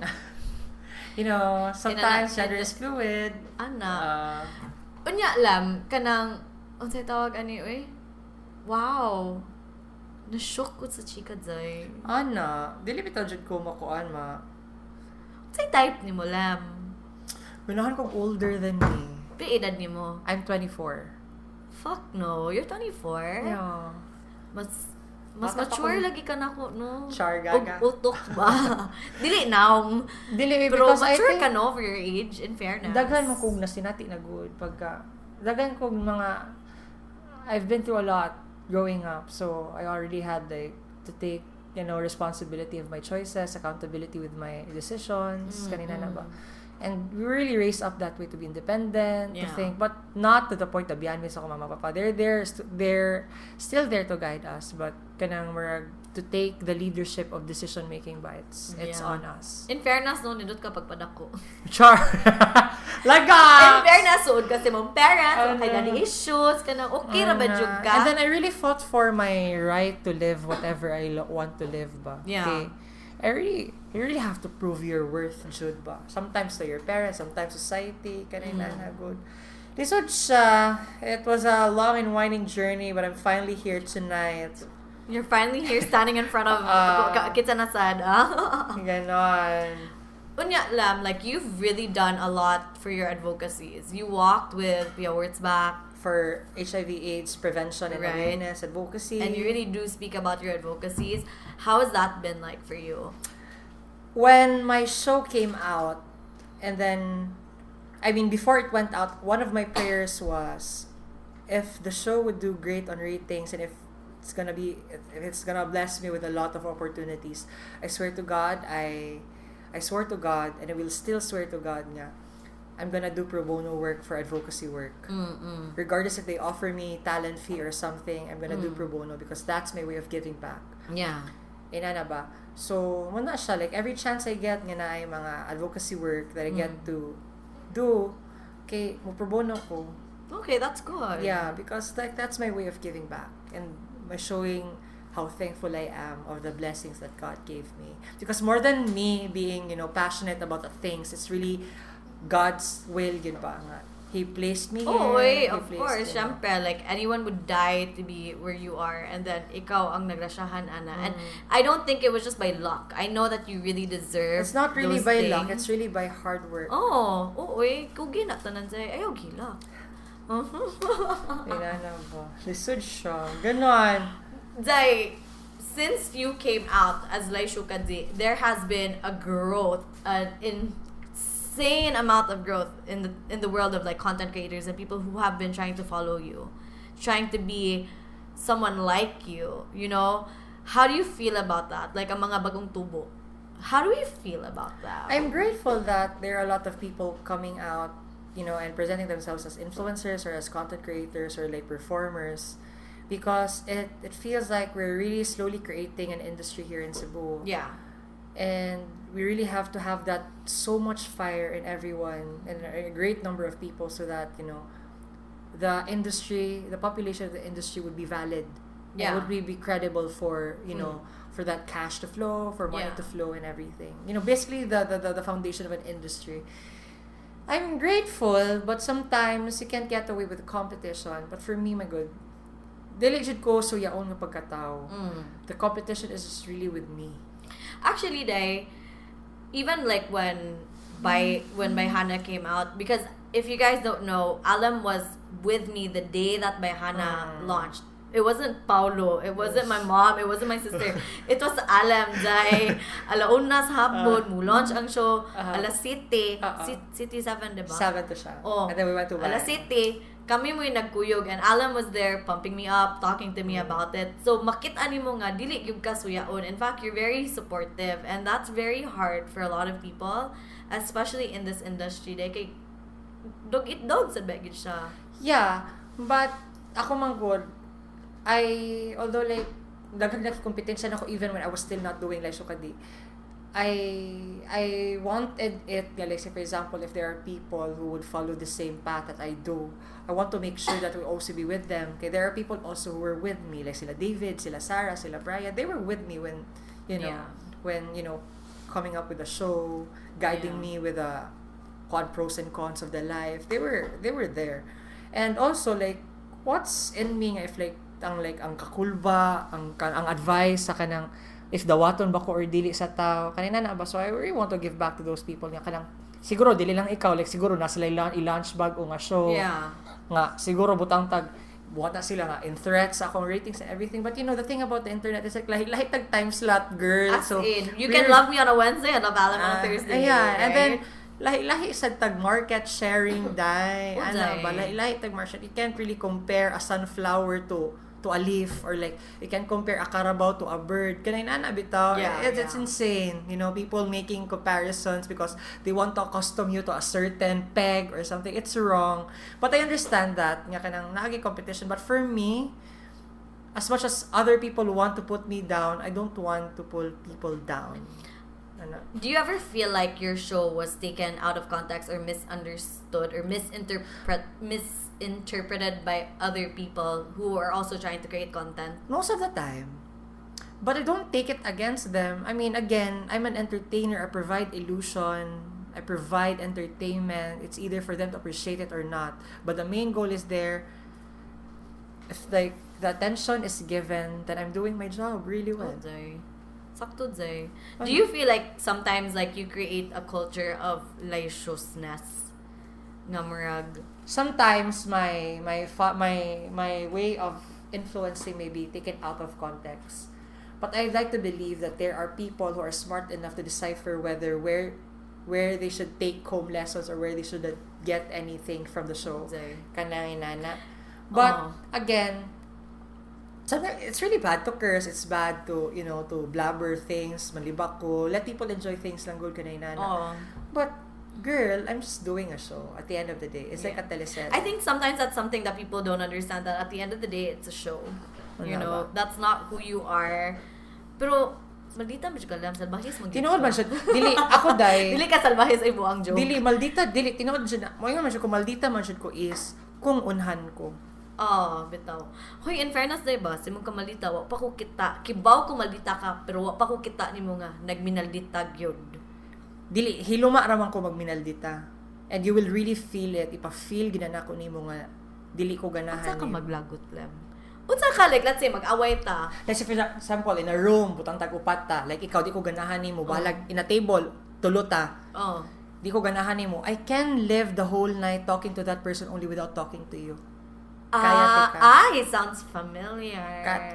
Sometimes gender is fluid. Ana. Unya lam kanang unsay tawag ani oy? Wow. Na-shock ko sa chika zay. Ana, dili bitaw jud ko makuan ma. Unsay type nimo lam? Ganahan kong older than me. Pila edad nimo? I'm 24. Fuck no, you're 24. Yeah. Mas Bata pa mature ko. Lagi ka nako, no? Char, gaga. Og utok ba? Dili now. Dili Pero because I mature think ka no for your age, in fairness. Daghan mo kog nasinati na good pagka daghan kog mga I've been through a lot growing up, so I already had like to take responsibility of my choices, accountability with my decisions, kanina na ba, and we were really raised up that way to be independent, to think, but not to the point na biyaan mi sa akong mama papa. They're there, they're still there to guide us, but kanang murag to take the leadership of decision making ba, it's on us. In fairness, no, nindot ka pagpadako. Char, like In fairness, suod kasi mong parents, Ano? kay daddy issues, kanang okay ra ba Ana. jud ka? And then I really fought for my right to live whatever I want to live ba. Okay? You really have to prove your worth, jud ba. Sometimes to your parents, sometimes society, kanay na good. Lisod siya. It was a long and winding journey, but I'm finally here tonight. You're finally here standing in front of Ah. kita na sad. Ah. Ganon. Unya lam, like you've really done a lot for your advocacies. You walked with Pia Wurtzbach, For HIV AIDS prevention and awareness, advocacy. And you really do speak about your advocacies. How has that been like for you? When my show came out, and then, I mean, before it went out, one of my prayers was, if the show would do great on ratings and if it's gonna bless me with a lot of opportunities, I swear to God, I swear to God, and I will still swear to God nga, I'm gonna do pro bono work for advocacy work. Regardless if they offer me talent fee or something, I'm gonna do pro bono because that's my way of giving back. Inana ba? So, mao na siya. Like, every chance I get nga naay mga advocacy work that I get to do, kay, mo pro bono ko. Okay, that's good. Yeah, because like that's my way of giving back and my showing how thankful I am of the blessings that God gave me. Because more than me being passionate about the things, it's really God's will yun ba nga. He placed me Oh, here. wait, He of placed, course. you know. Syempre, like, anyone would die to be where you are. And then, ikaw ang nagrasyahan, ana. And I don't think it was just by luck. I know that you really deserve It's not really those by luck, things. it's really by hard work. Oh, oo, eh. Kugi na tanan say, ayaw gila. Inana ba? Lisod siya. Ganon. Zay, since you came out as Laishu Kadzi, there has been a growth, an insane amount of growth in the world of like content creators and people who have been trying to follow you, trying to be someone like you. How do you feel about that? Like ang mga bagong tubo. How do we feel about that? I'm grateful that there are a lot of people coming out and presenting themselves as influencers or as content creators or like performers because it feels like we're really slowly creating an industry here in Cebu. And we really have to have that so much fire in everyone and a great number of people so that the industry, the population of the industry would be valid. And would be credible for for that cash to flow, for money to flow and everything. Basically the foundation of an industry. I'm grateful, but sometimes you can't get away with the competition. But for me, my good, dili jud ko suyaon nga pagkatao. The competition is just really with me. Actually, day, even like when by Hannah came out, because if you guys don't know, Alam was with me the day that by Hannah launched. It wasn't Paulo, it wasn't my mom, it wasn't my sister. It was Alam, day. Alauna sa hapon, mo launch ang show, alas 7, City 7, diba? 7 to siya. Oh. And then we went to Alas 7, kami mo yung nagkuyog and Alam was there pumping me up, talking to me about it. So, makita nimo nga, dili gyud ka suyaon. In fact, you're very supportive and that's very hard for a lot of people, especially in this industry. Dahil kay dog eat dog, sad ba gyud siya. Yeah, but ako man gud, I, although like, daghan na kompetensya nako even when I was still not doing like Sukadi, I wanted it, nga, like, say for example, if there are people who would follow the same path that I do, I want to make sure that we also be with them. Okay, there are people also who were with me, like sila David, sila Sarah, sila Brian. They were with me when, coming up with a show, guiding me with the con pros and cons of the life. They were there. And also like what's in me nga if like ang kakulba, ang advice sa kanang if dawaton ba ko or dili sa tao kanina na ba, so I really want to give back to those people nga kanang siguro dili lang ikaw, like siguro nasa sila i-launch bag o nga show nga siguro butang tag buhat na sila nga in threats sa akong ratings and everything, but you know the thing about the internet is like lahi tag time slot, girl. As So in, you can love me on a Wednesday and love Alam on a Thursday. Yeah, and then Right? Lahi-lahi sad tag market sharing, dai. Oh, Ano day. ba, lahi-lahi tag market. You can't really compare a sunflower to a leaf or like you can compare a carabao to a bird. Kanay na bitaw. It's insane. People making comparisons because they want to accustom you to a certain peg or something. It's wrong. But I understand that nga kanang naagi competition, but for me, as much as other people want to put me down, I don't want to pull people down. Ano? Do you ever feel like your show was taken out of context or misunderstood or misinterpreted by other people who are also trying to create content? Most of the time. But I don't take it against them. I mean, again, I'm an entertainer. I provide illusion. I provide entertainment. It's either for them to appreciate it or not. But the main goal is there. If like the attention is given, then I'm doing my job really well. Oh, day. Sakto day. Do you feel like sometimes like you create a culture of licentiousness? Nga murag Sometimes my way of influencing may be taken out of context. But I'd like to believe that there are people who are smart enough to decipher whether where they should take home lessons or where they should get anything from the show. Day. Kanang inana. But Oo. Again, sometimes it's really bad to curse. It's bad to blabber things. Manlibak ko. Let people enjoy things lang gud kanang inana. Oo. But girl, I'm just doing a show at the end of the day. It's like a teleserye. I think sometimes that's something that people don't understand, that at the end of the day it's a show. You Ano know, ba? That's not who you are. Pero maldita mo ka lang, salbahis mo. Tinuod man siya. Dili, ako day. Dili ka salbahis ay buang joke. Dili, maldita, dili. Tinuod siya na. Mo man siya ko, maldita man siya ko is kung unhan ko. Oh, bitaw. Hoy, in fairness day ba, simong ka maldita, wa pa ko kita. Kibaw ko maldita ka, pero wa pa ko kita nimo nga nagminaldita gyud. Dili, hiluma raman ko magminaldita. And you will really feel it. Ipa-feel ginana ko nimo nga dili ko ganahan Unsa ka nimo. Maglagot, Lem? Unsa ka, like, let's say mag-away ta. Like, say for example, in a room, butang tag-upat ta. Like, ikaw, di ko ganahan nimo. Bahalag, in a table, tulo ta. Di ko ganahan nimo. I can live the whole night talking to that person only without talking to you. Kaya Ah, tika. ah, it sounds familiar.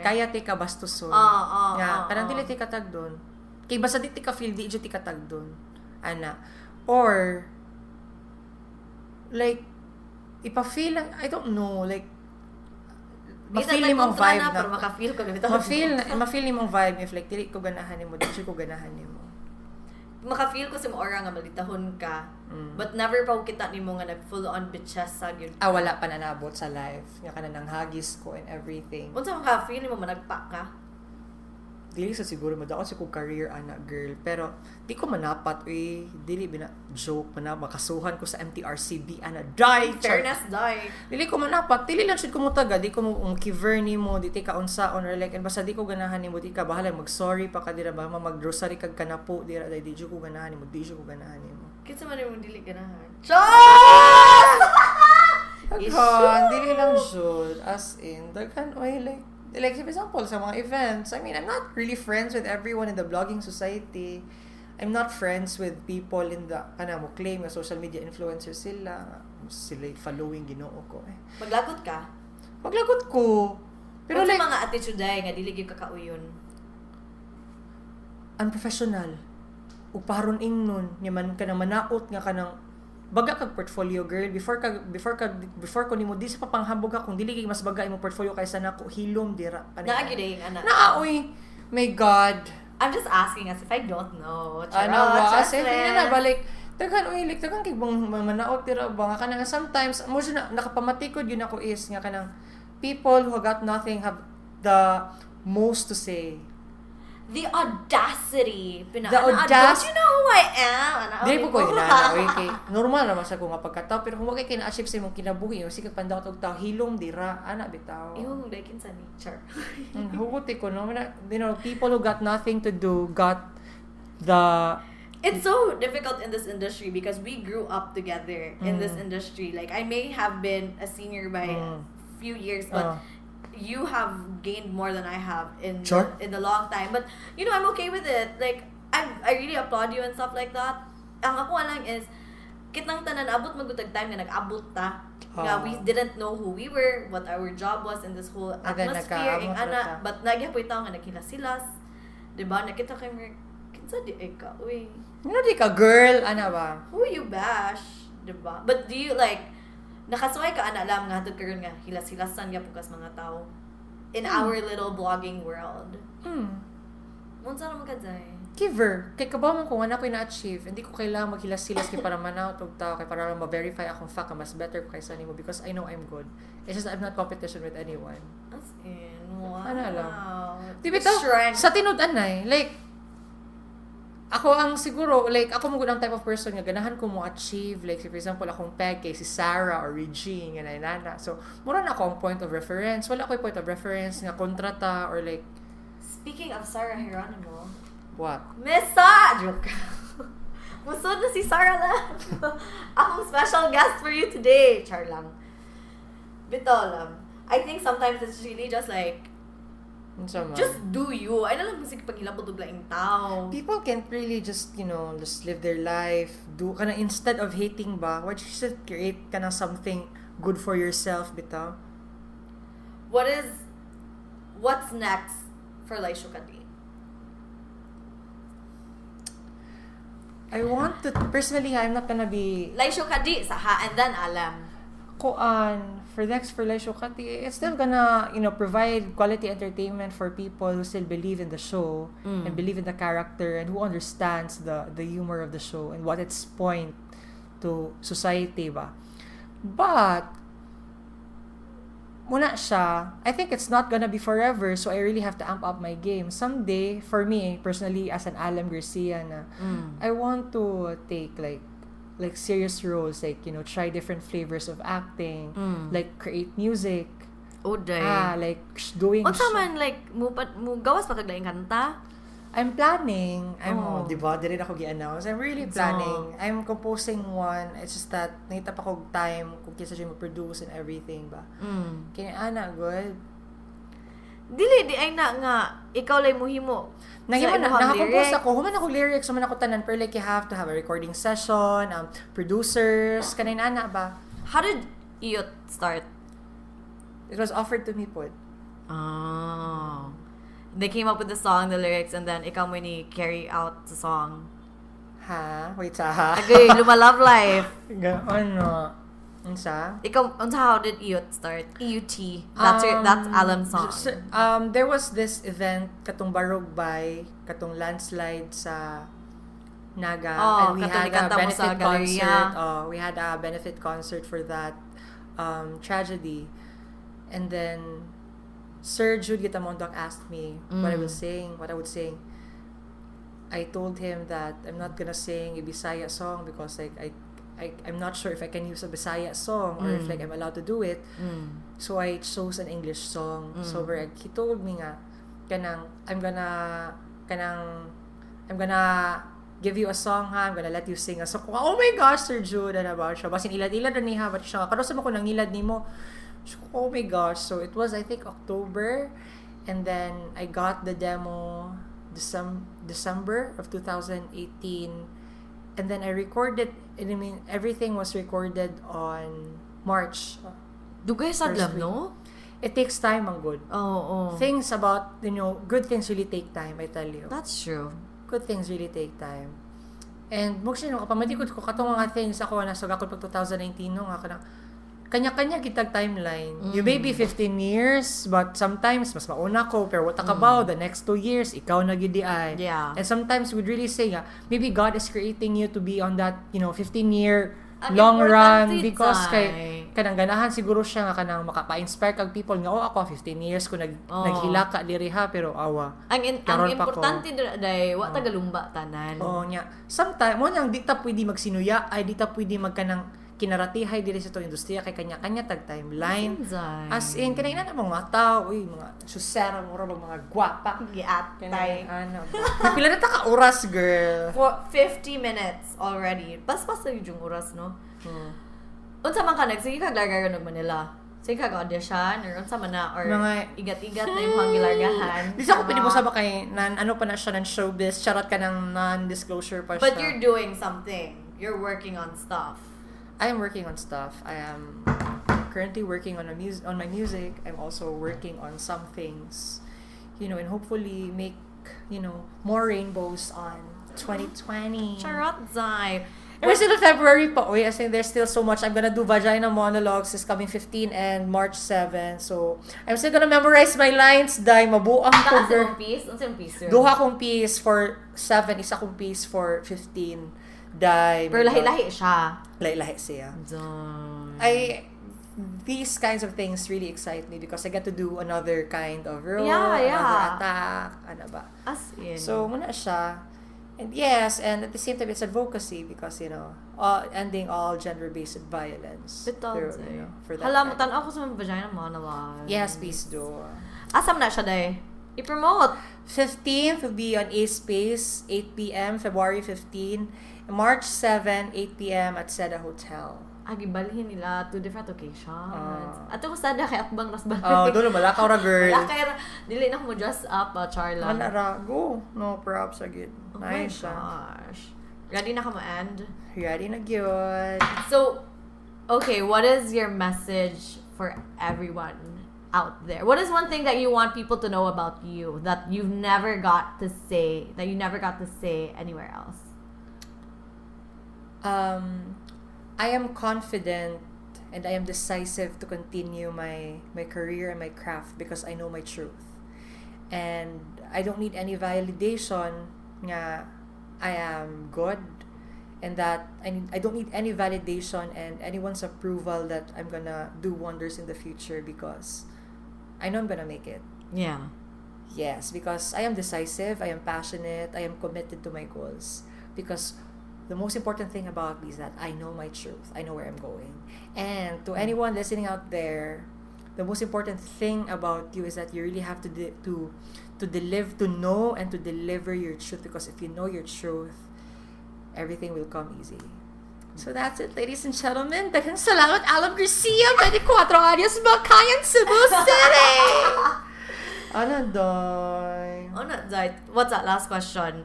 Kaya ti ka bastuson. Oo, Nga, kanang dili ti ka tag doon. Kay basta di ti ka feel, di jud ti ka tag doon. Ana. Or, like, ipa-feel lang, I don't know, like, ma-feel nimo ang vibe na. na. Pero maka-feel ko. Bitaw. Ma-feel nimo ang vibe if like, dili ko ganahan nimo, di jud ko ganahan nimo. Maka-feel ko sa mo aura nga malitahon ka. But never pa ko kita nimo nga nag full on bitches sa gyud. Ah, wala pa nanabot sa life. Nga ka na nang hagis ko and everything. Unsa maka-feel nimo managpa ka? Dili sa siguro madaot sa kong career ana, girl, pero di ko manapat uy, dili bina joke mana makasuhan ko sa MTRCB ana, die. Fairness, die. Dili ko manapat, dili lang jud ko mutaga, di ko mo kiver nimo, di ka unsaon or like, and basta di ko ganahan nimo, di ka bahala mag sorry pa ka dira ba, mag-grocery kag kanapo dira, di jud ko ganahan nimo, di jud ko ganahan nimo. Kinsa man imong dili ganahan? Chos! Daghan, dili lang jud, as in daghan oy, like for example sa mga events, I mean, I'm not really friends with everyone in the blogging society. I'm not friends with people in the kana mo claim nga social media influencer sila sila following, Ginoo ko eh. Maglagot ka? Maglagot ko. Pero pero like mga attitude ay nga dili gyud kakauyon. Unprofessional. Ug paron ingnon nya man kanang manaot nga kanang baga kag portfolio, girl, before ko nimo di sa papanghambog ka kung dili kay mas baga imong portfolio kaysa nako, hilom dira. Naa gyud ay ana. Naa oy, my God. I'm just asking as if I don't know. Charot, Ano ba? As if, Justin. na balik. Daghan oy, like daghan kay bang manaot dira ba nga kanang sometimes mo siya na, nakapamatikod yun ako is nga kanang people who got nothing have the most to say. The audacity. Pina, The ana, don't you know who I am? Ana, Dili po ko okay. inana, oy, kay normal naman sa ko nga pagkatao, pero kung wa kay kina-achieve sa imong kinabuhi, yung sige pandawat og tao, hilom dira ana bitaw. Ihong daikin sa nature. Hugot ko no, people who got nothing to do got the It's so difficult in this industry because we grew up together in this industry. Like, I may have been a senior by a few years, but you have gained more than I have in in the long time. But I'm okay with it. Like, I really applaud you and stuff like that. Ang ako lang is kitang tanan abot man gud tag time nga nag-abot ta. Nga we didn't know who we were, what our job was in this whole And then atmosphere, ing nagkaamot na ana, ta. But nagyapoy tao nga naghilas-hilas. Diba? Nakita kay mer kinsa di ay ka, uy. Ano di ka, girl, ana ba? Who you bash, diba? But do you like nakasuway ka ana alam nga hantod karon nga hilas-hilasan gyapon kas mga tao in our little blogging world? Hmm. Unsa naman ka day? Giver. Kay kabaw mo kung ano ko na-achieve, hindi ko kailangan maghilas-hilas kay para manaot og tao, kay para ma-verify akong fact nga mas better ko kaysa nimo because I know I'm good. It's just I'm not competition with anyone. As in, wow. Ano alam? Di bitaw, Strength. Sa tinud-anay, like, ako ang siguro, like, ako mo ang type of person nga ganahan ko mo achieve. Like, for example, akong peg kay si Sarah or Regine, nga nana. So, mura na ako ang point of reference. Wala ko point of reference nga kontrata or like, Speaking of Sarah Geronimo, what? Miss Sarah! Joke. Musod na si Sarah lang. Akong special guest for you today. Char lang. Bitaw lang. I think sometimes it's really just like, Unsa man? Just do you. Ay na lang kung sige paghilabot og laing tao. People can't really just live their life, do kana instead of hating ba, why you just create kana something good for yourself bitaw. What's next for Laisho Kadi? I want to personally, I'm not gonna be Laisho Kadi sa ha and then alam. Koan for next for Laisho Kadi, it's still gonna provide quality entertainment for people who still believe in the show and believe in the character and who understands the humor of the show and what its point to society ba. But muna siya, I think it's not gonna be forever, so I really have to amp up my game. Someday, for me, personally, as an Alem Garcia na, I want to take like serious roles, like, try different flavors of acting, like create music, Oh, day. Like doing Unsa man like mo pat mo gawas pa kag laing kanta? I'm planning. I'm, Oh. di ba? Di rin ako gi-announce. I'm really So- planning. I'm composing one. It's just that, nangita pa kog time kung kinsa siya mo-produce and everything ba. Kaya, ana, good. Dili di ay na nga ikaw lay muhimo. Nahimo Sa na, imong nakakompose lyrics. ako. Human ako lyrics, human ako tanan. Pero like, you have to have a recording session, producers, kanin ana ba? How did Iyot start? It was offered to me po. Oh. They came up with the song, the lyrics, and then ikaw mo ni carry out the song. Ha? Wait sa ha? Agay, Luma Love Life. Ano? Unsa? Ikaw, unsa, how did Iyot start? EUT. That's Alam's song. There was this event, katong Barog Bay, katong landslide sa Naga. Oh, and we katong had a nikanta mo sa benefit galleria. concert. Oh, we had a benefit concert for that tragedy. And then, Sir Jude Gitamondoc asked me what I will sing, what I would sing. I told him that I'm not gonna sing a Bisaya song because, like, I'm not sure if I can use a Bisaya song or if like, I'm allowed to do it. So I chose an English song. So where he told me nga kanang I'm gonna give you a song ha, I'm gonna let you sing a song. Oh my gosh, Sir Jude, ano ba siya? Basin ilad-ilad na niya, ba't siya? Karon sa mo ko nangilad nimo. So, oh my gosh. So it was, I think, October, and then I got the demo December of 2018, and then I recorded, I mean, everything was recorded on March. Dugay sad First lang, week. No? It takes time, ang good. Oo. Things about, good things really take time, I tell you. That's true. Good things really take time. And mo siya no kapamatikod ko katong mga things ako na ako pag 2019, no, nga kanang kanya-kanya kitag timeline. You may be 15 years, but sometimes mas mauna ko, pero what ka the next 2 years ikaw na gid ay. And sometimes we'd really say nga maybe God is creating you to be on that 15 year Ang long run importante, because kay Zai. Kanang ganahan siguro siya nga kanang makapa-inspire kag people nga, "Oh, ako 15 years ko nag naghilaka diri ha," pero awa. Ang Karon pa ko. Importante dira day, wa ta galumba tanan. Oo nya. Sometimes mo nang di ta pwede magsinuya ay di ta pwede magkanang kinaratihay diri sa itong industriya kay kanya-kanya tag timeline. Zai. As in kanang ina mga tao, uy, mga susera mura bag mga gwapa. Giatay. Kanang ano. Pila na ta ka oras, girl? For 50 minutes already. Paspas na yung oras, no? Hmm. Unsa man ka nagsige kag larga og Manila? Sige kag audition or unsa man na or igat-igat na yung mga gilargahan? Di sa ako pwede mo sa kay nan ano pa na siya ng showbiz, charot ka ng non-disclosure pa siya. But you're doing something. You're working on stuff. I am working on stuff. I am currently working on my music. I'm also working on some things, and hopefully make more rainbows on 2020. Charot, Zai. And we're still in February pa. Uy, I think there's still so much. I'm gonna do vagina monologues this coming 15 and March 7. So, I'm still gonna memorize my lines. Dahil mabuang ko, Taas girl. imong piece? Unsa imong piece, sir? Duha kong piece for 7, isa kong piece for 15. Dahil Pero lahi-lahi siya. Lahi-lahi siya. Zai. I these kinds of things really excite me because I get to do another kind of role, another attack, ano ba. As in. So, muna siya. And yes, and at the same time, it's advocacy because, ending all gender-based violence. Bitaw, through, Zai. for that Hala mo, kind. tan-aw ko sa mga vagina monologue. Yes, please do. Asa man na siya, day? I-promote. 15th will be on A Space, 8 p.m., February 15. March 7, 8 p.m. at Seda Hotel. Ah, gibalhin nila two different occasions. Ah. Ato ko sada kay atbang ras balay. Oh, doon malakaw ra, girl. Wala kay dili na ko mo dress up, ah, char lang. Wala ra. Go. No props agad. Oh my Nice siya. Gosh. Ready na ka mo end? Ready na gyud. So, okay, what is your message for everyone out there? What is one thing that you want people to know about you that you've never got to say, that you never got to say anywhere else? I am confident and I am decisive to continue my career and my craft because I know my truth. And I don't need any validation nga I am good and that I don't need any validation and anyone's approval that I'm gonna do wonders in the future because I know I'm gonna make it. Yes, because I am decisive, I am passionate, I am committed to my goals. Because the most important thing about me is that I know my truth. I know where I'm going. And to anyone listening out there, the most important thing about you is that you really have to deliver, to know and to deliver your truth, because if you know your truth, everything will come easy. So that's it, ladies and gentlemen. Daghang salamat, Alam Garcia, 24 años, Bakayan, Cebu City! Ano, Doy? Oh, no, Zai, what's that last question?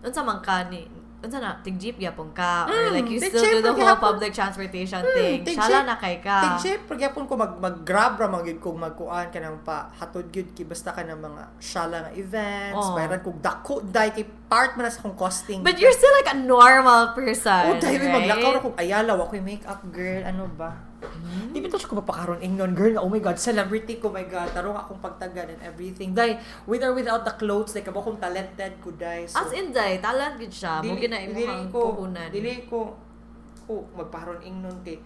Unsa man ka ni unsa na tig jeep gyapon ka or like you tig still do jeep the whole gyapon. Public transportation thing? Tig Shala jeep. na kay ka. Tig jeep, gyapon ko mag grab ra man gyud kog magkuan kanang pa hatod gyud ki basta ka ng mga shala nga events, Oh. bayaran kog dako dai kay part man na sa akong costing. But you're still like a normal person, Oh, dahil right? maglakaw ra kog Ayala, wa ko'y makeup, girl, ano ba? Di ba to ko mapakaron ingnon, girl, nga, oh my God, celebrity ko, my God, tarong akong pagtagan and everything. Dai, with or without the clothes, like, kabo kong talented ko, dai. So, As in, Zai, talent gid siya. Mo gina imong ko, puhunan. Dili ko magpaharon ingnon kay,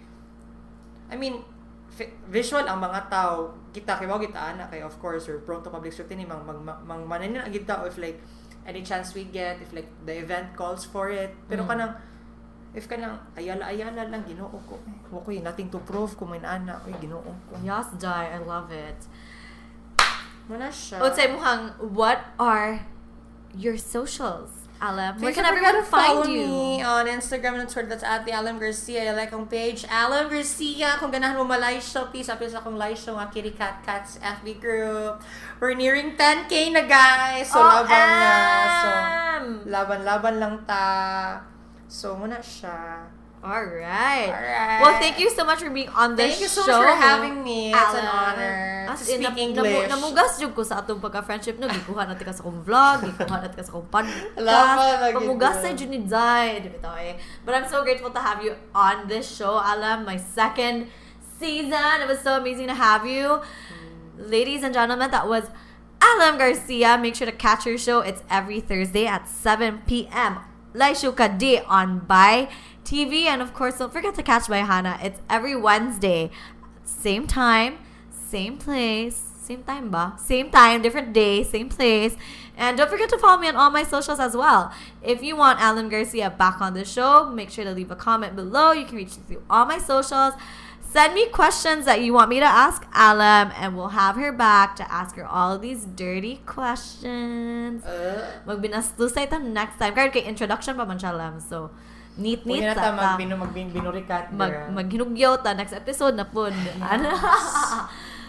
I mean, Visual ang mga tao kita kay kita ana kay of course we're prone to public scrutiny, mang mang mang manin na gid ta if like any chance we get, if like the event calls for it, pero kanang if kanang ayala ayala lang, Ginoo ko, eh, wa koy nothing to prove kung may ana, oy, Ginoo ko. Yes, Jai, I love it. Mao na siya. Unsay imong, what are your socials, Alem? Where Please can don't forget everyone to follow find you? me on Instagram and Twitter. That's @TheAlemGarcia. I like akong page, Alem Garcia. Kung ganahan mo ma-live show, please apil sa akong live show nga Kitty Cat Cats FB group. We're nearing 10K na, guys. So, laban na. So, OM! laban-laban lang ta. So, mao na siya. All right. Alright. Well, thank you so much for being on the Thank you so show. much for having me. It's an Alem. honor As to in, speak English. Namugas jud ko sa atong pagka-friendship, no. Gikuha na tika sa akong vlog, gikuha na tika sa akong podcast. Laban lagi Pamugas jud. sa jud ni Zai. Di ba eh? But I'm so grateful to have you on this show, Alem. My second season. It was so amazing to have you. Ladies and gentlemen, that was Alem Garcia. Make sure to catch her show. It's every Thursday at 7 p.m. Laishu Kadi on Bai TV. And of course, don't forget to catch Bai Hana. It's every Wednesday. Same time, same place. Same time ba? Same time, different day, same place. And don't forget to follow me on all my socials as well. If you want Alem Garcia back on the show, make sure to leave a comment below. You can reach me through all my socials. Send me questions that you want me to ask Alem, and we'll have her back to ask her all of these dirty questions. Magbinastusay ta next time. Karon kay introduction pa man siya, Alem. So, neat Huwag neat na sa ta ta. Magbinurikat. Mag maghinugyaw ta next episode na pud. Ano?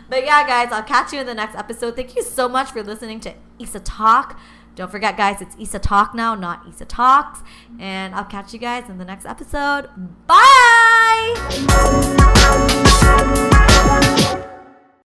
But yeah, guys, I'll catch you in the next episode. Thank you so much for listening to Isa Talk. Don't forget, guys, it's Isa Talk now, not Isa Talks. And I'll catch you guys in the next episode. Bye!